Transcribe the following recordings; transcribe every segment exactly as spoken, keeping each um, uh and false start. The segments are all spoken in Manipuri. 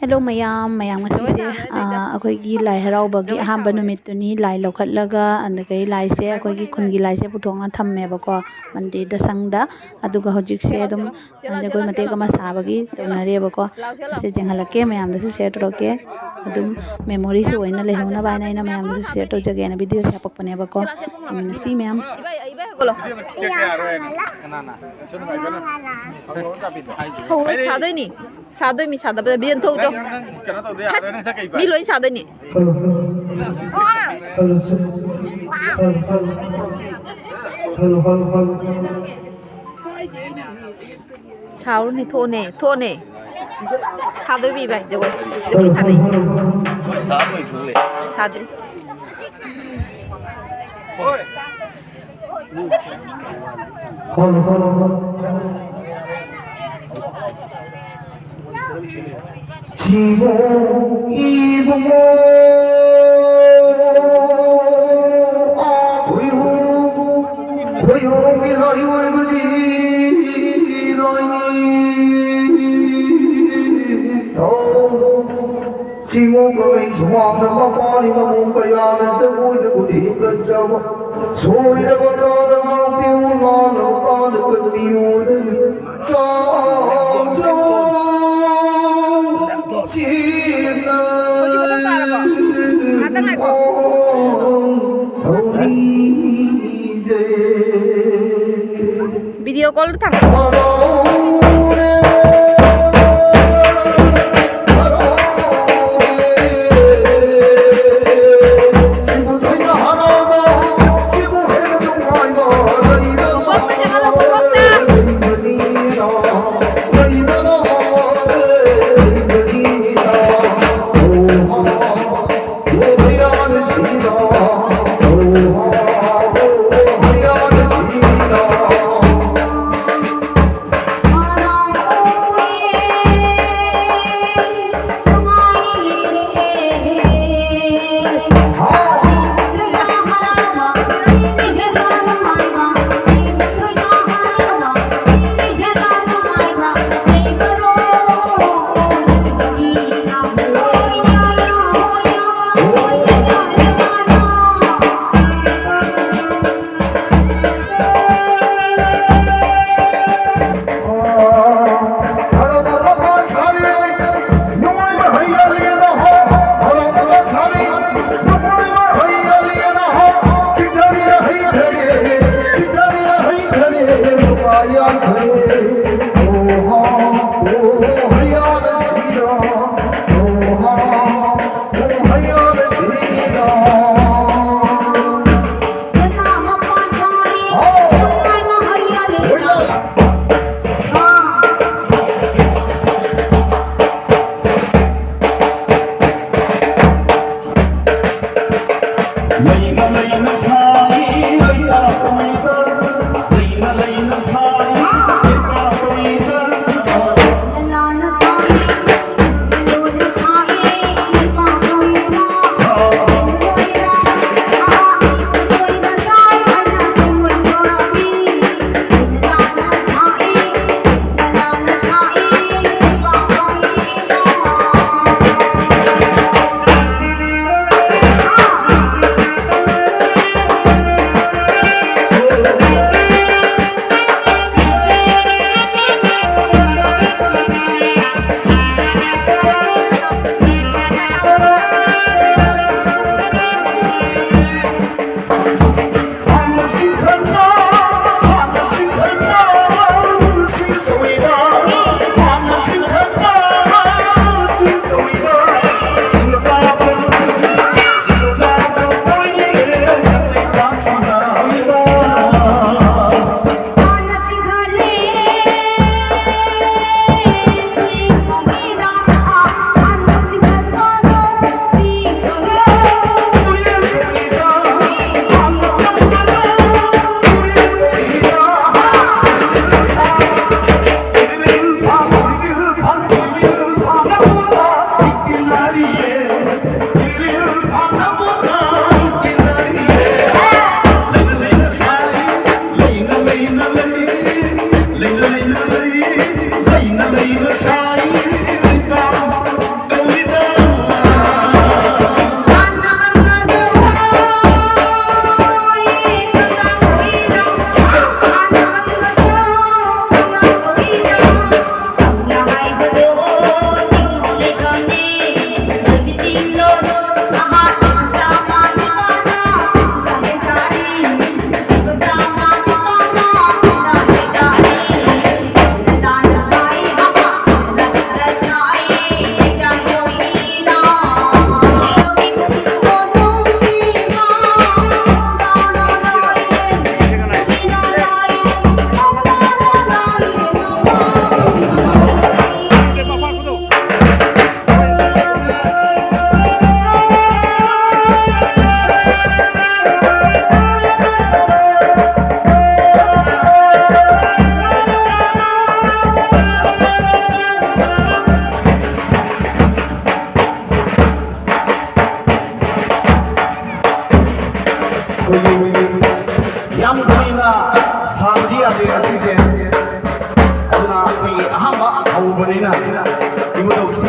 ꯍꯦꯜꯂꯣ ꯃꯌꯥꯝ, ꯃꯌꯥꯝ ꯉꯁꯤꯁꯦ, ꯑꯥ, ꯑꯩꯈꯣꯏꯒꯤ ꯂꯥꯏ ꯍꯔꯥꯎꯕꯒꯤ ꯑꯍꯥꯟꯕ ꯅꯨꯃꯤꯠꯇꯨꯅꯤ꯫ ꯂꯥꯏ ꯂꯧꯈꯠꯂꯒ ꯑꯗꯨꯗꯒꯤ ꯂꯥꯏꯁꯦ ꯑꯩꯈꯣꯏꯒꯤ ꯈꯨꯟꯒꯤ ꯂꯥꯏꯁꯦ ꯄꯨꯊꯣꯛꯅ ꯊꯝꯃꯦꯕꯀꯣ, ꯃꯟꯗꯤꯔꯗ ꯁꯪꯗ꯫ ꯑꯗꯨꯒ ꯍꯧꯖꯤꯛꯁꯦ ꯑꯗꯨꯝ ꯖꯒꯣꯏ ꯃꯇꯦꯛ ꯑꯃ ꯁꯥꯕꯒꯤ ꯇꯧꯅꯔꯤꯑꯕꯀꯣ꯫ ꯑꯁꯤ ꯌꯦꯡꯍꯜꯂꯛꯀꯦ, ꯃꯌꯥꯝꯗꯁꯨ ꯁꯤꯌꯔ ꯇꯧꯔꯛꯀꯦ꯫ ꯑꯗꯨꯝ ꯃꯦꯃꯣꯔꯤꯁꯨ ꯑꯣꯏꯅ ꯂꯩꯍꯧꯅꯕ ꯍꯥꯏꯅ ꯑꯩꯅ ꯃꯌꯥꯝꯗꯁꯨ ꯁꯤꯌꯔ ꯇꯧꯖꯒꯦꯅ ꯚꯤꯗꯤꯑꯣꯁꯦ ꯍꯥꯞꯄꯛꯄꯅꯦꯕꯀꯣ꯫ ꯌꯦꯡꯃꯤꯟꯅꯁꯤ ꯃꯌꯥꯝ꯫ ꯍꯧꯔꯣ, ꯁꯥꯗꯣꯏꯅꯤ꯫ ꯁꯥꯗꯣꯏꯃꯤ, ꯁꯥꯗꯕ ꯕꯤꯔꯦꯟ ꯊꯣꯛꯎꯆꯣ꯫ ꯅꯪ ꯀꯩꯅꯣ ꯇꯧꯗ ꯌꯥꯔꯣꯏ, ꯅꯪ ꯁꯛ ꯀꯩꯕ? ꯃꯤ ꯂꯣꯏ ꯁꯥꯗꯣꯏꯅꯤ꯫ Hello, hello. ꯍꯜꯂꯣ, ꯁꯤ-, ꯍꯜꯂꯣ, ꯍꯜꯂꯣ, ꯍꯜꯂꯣ꯫ ꯁꯥꯎꯔꯨꯅꯦ, ꯊꯣꯛꯑꯣꯅꯦ, ꯊꯣꯛꯑꯣꯅꯦ꯫ ꯁꯥꯗꯣꯏꯕꯤ ꯏꯕꯥꯏ, ꯖꯒꯣꯏ꯫ ꯖꯒꯣꯏ ꯁꯥꯗꯣꯏ꯫ ꯍꯣꯏ, ꯁꯥꯕ ꯂꯣꯏ ꯊꯣꯛꯂꯦ꯫ ꯁꯥꯗ꯭ꯔꯤ꯫ ꯍꯣꯏ꯫ ꯍꯣꯏ, ꯍꯣꯏ, ꯍꯣꯏ꯫ ꯁꯤꯕꯨ ꯏꯕꯨꯡꯉꯣ, ꯈꯣꯏꯌꯨ, ꯈꯣꯏꯌꯨꯒꯤ ꯂꯥꯏꯑꯣꯏꯕꯗꯤ ꯂꯣꯏꯅꯤ꯫ ꯊꯧ꯫ ꯁꯤꯡꯉꯨ ꯀꯪꯂꯩ ꯁꯨꯃꯥꯡꯗ ꯃꯄꯥꯅꯤ ꯃꯃꯣꯡ ꯀꯌꯥꯅ ꯖꯒꯣꯏꯗ ꯈꯨꯊꯦꯛ ꯀꯠꯆꯕ꯫ ꯁꯣꯏꯔꯕ ꯇꯥꯗ ꯉꯥꯛꯄꯤꯌꯨ, ꯉꯥꯡꯂꯕ ꯇꯥꯗ ꯀꯟꯕꯤꯌꯨ꯫ ꯆꯥꯎ ꯆꯥꯎ ꯁꯤꯅ ꯍꯧꯖꯤꯛ ꯃꯊꯪ ꯇꯥꯔꯕꯣ? ꯉꯥꯛꯇꯪ ꯉꯥꯏꯈꯣ꯫ ꯊꯧꯔꯤꯁꯦ꯫ ꯚꯤꯗꯤꯑꯣ ꯀꯣꯜꯗ ꯊꯝꯃꯣ꯫ ꯀꯣꯛꯇ ꯆꯠꯂꯣ, ꯀꯣꯛꯇ꯫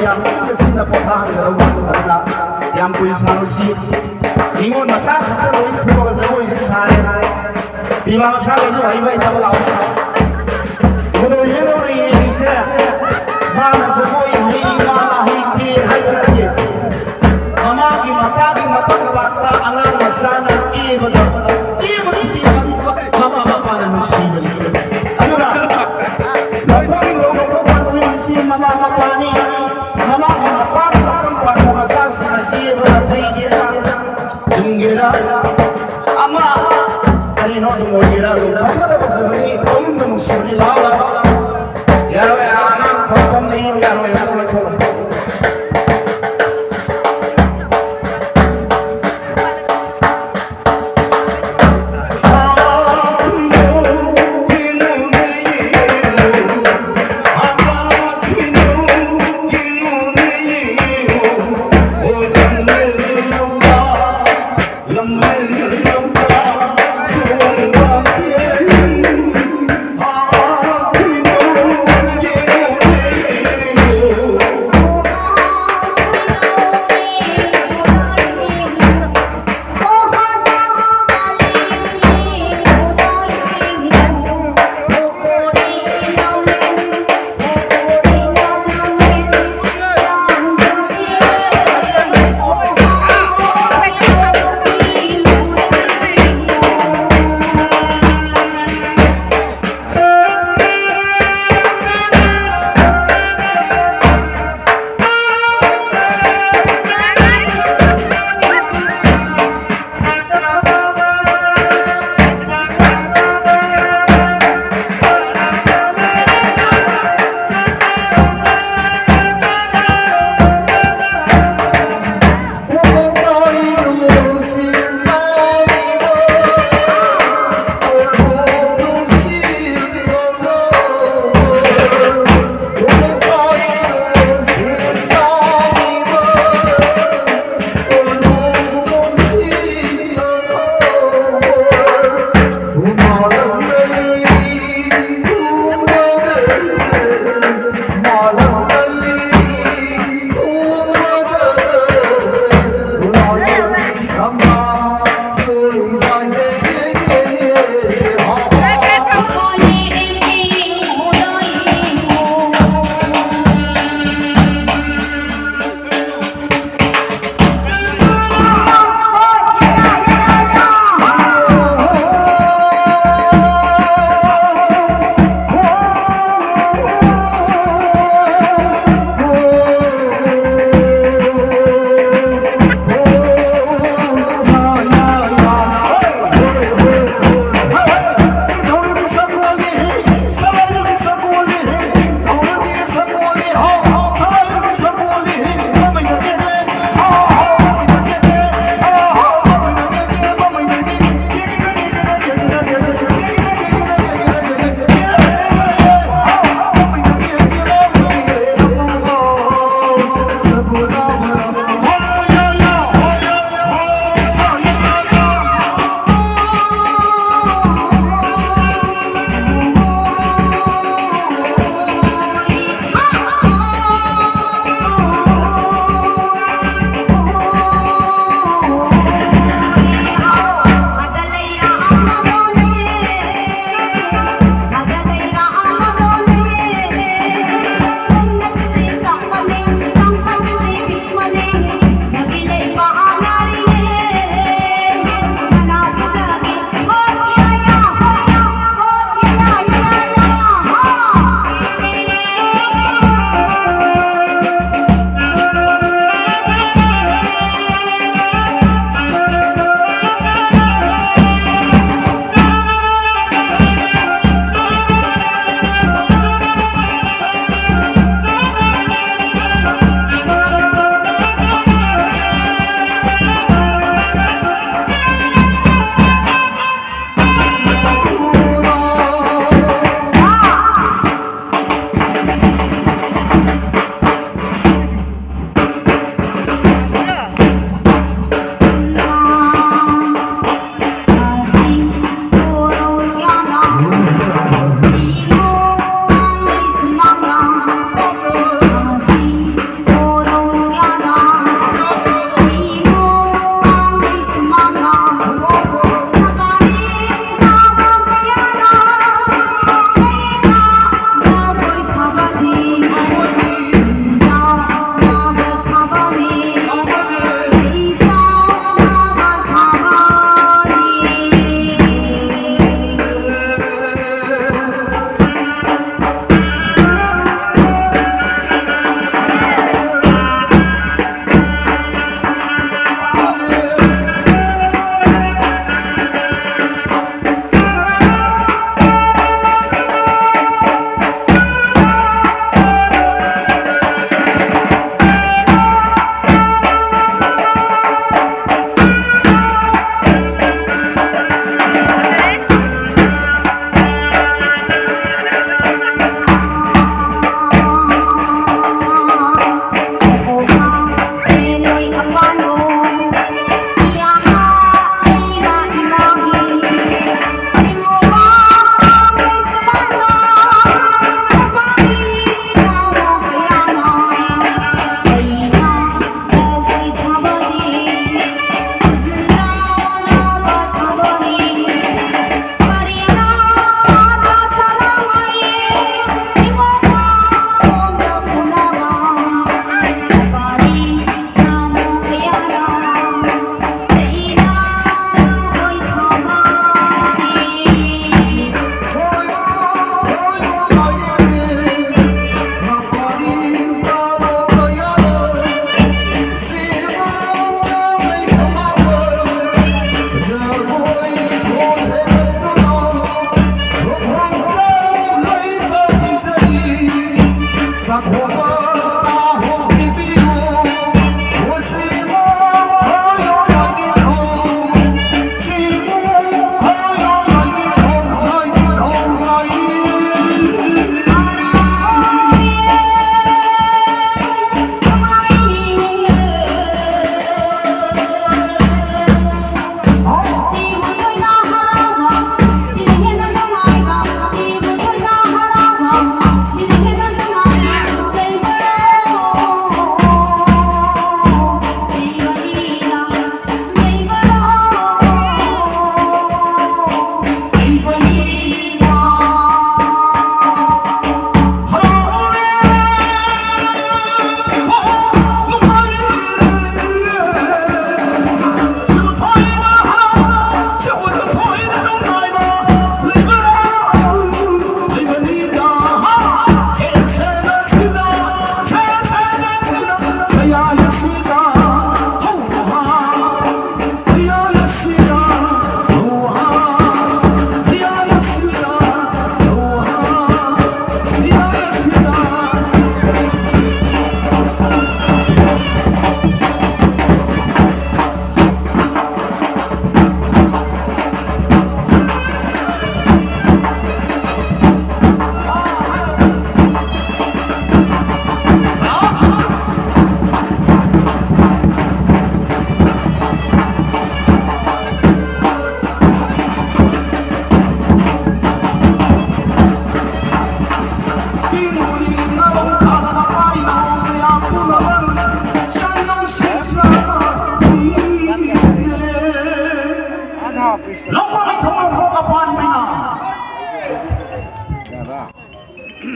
ꯌꯥꯝ ꯀꯨꯏꯅ ꯁꯤꯅ ꯄꯣꯊꯥꯍꯟꯒꯗꯧꯕ꯫ ꯑꯗꯨꯅ ꯌꯥꯝ ꯀꯨꯏ ꯁꯥꯔꯨꯁꯤ꯫ ꯅꯤꯉꯣꯜ ꯃꯆꯥ ꯈꯛꯇ ꯂꯣꯏ ꯊꯣꯛꯑꯒ ꯖꯒꯣꯏꯁꯤ ꯁꯥꯔꯦ꯫ ꯏꯃꯥ ꯃꯆꯥꯈꯩꯁꯨ ꯍꯩꯕ ꯍꯩꯇꯕ ꯂꯥꯛꯑꯣ꯫ ꯏꯕꯨꯡꯉꯣ, ꯏꯕꯨꯡꯉꯣ ꯌꯦꯡꯉꯤꯁꯦ꯫ ꯃꯥꯅ ꯖꯒꯣꯏ ꯍꯩ, ꯃꯥꯅ ꯍꯩꯇꯦ ꯍꯥꯏꯕ ꯅꯠꯇꯦ꯫ ꯃꯃꯥꯒꯤ ꯃꯄꯥꯒꯤ ꯃꯇꯝ ꯄꯥꯛꯇ ꯑꯉꯥꯡ ꯃꯆꯥꯅ ꯀꯦꯕꯗ, ꯀꯦꯕꯒꯤ ꯃꯃꯥ ꯃꯄꯥꯅ ꯅꯨꯡꯁꯤꯕꯅꯤ꯫ ꯑꯗꯨꯅ ꯂꯧꯐꯝ ꯅꯤꯡꯊꯧ ꯂꯧꯐꯝ ꯄꯥꯟꯊꯣꯏꯕꯤꯁꯤ ꯃꯃꯥ ꯃꯄꯥꯅꯤ꯫ ꯃꯃꯥꯒꯤ ꯃꯄꯥꯒꯤ ꯃꯇꯝ ꯄꯥꯛꯇ ꯃꯆꯥꯁꯤꯡꯅ ꯀꯦꯕꯗ ꯐꯩꯒꯦꯔꯥ, ꯆꯨꯝꯒꯦꯔꯥ, ꯑꯃ ꯀꯔꯤꯅꯣ ꯑꯗꯨꯝ ꯑꯣꯏꯒꯦꯔꯥ, ꯑꯗꯨꯝ ꯐꯖꯅ ꯐꯖꯕꯗꯤ ꯄꯨꯛꯅꯤꯡꯗ ꯅꯨꯡꯁꯤꯕꯗꯤ ꯂꯥꯎꯔ ꯌꯥꯔꯣꯏ, ꯑꯉꯥꯡ ꯐꯝꯐꯝ ꯂꯩ, ꯌꯥꯔꯣꯏ, ꯌꯥꯔꯣꯏ, ꯊꯣꯛꯑꯣꯏ꯫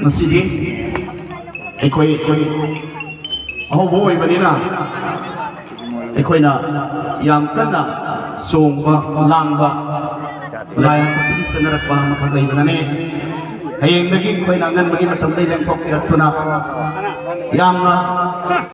ꯉꯁꯤꯗꯤ ꯑꯩꯈꯣꯏ ꯑꯩꯈꯣꯏ ꯑꯍꯧꯕ ꯑꯣꯏꯕꯅꯤꯅ ꯑꯩꯈꯣꯏꯅ ꯌꯥꯝ ꯀꯟꯅ ꯆꯣꯡꯕ ꯂꯥꯡꯕ ꯂꯥꯏ ꯍꯥꯛꯇꯛꯇꯒꯤ ꯆꯠꯅꯔꯛꯄ ꯑꯃꯈꯛ ꯂꯩꯕꯅꯅꯦ꯫ ꯍꯌꯦꯡꯗꯒꯤ ꯑꯩꯈꯣꯏꯅ ꯑꯉꯟꯕꯒꯤ ꯃꯇꯝꯗꯒꯤ ꯂꯦꯡꯊꯣꯛꯄꯤꯔꯛꯇꯨꯅ ꯌꯥꯝꯅ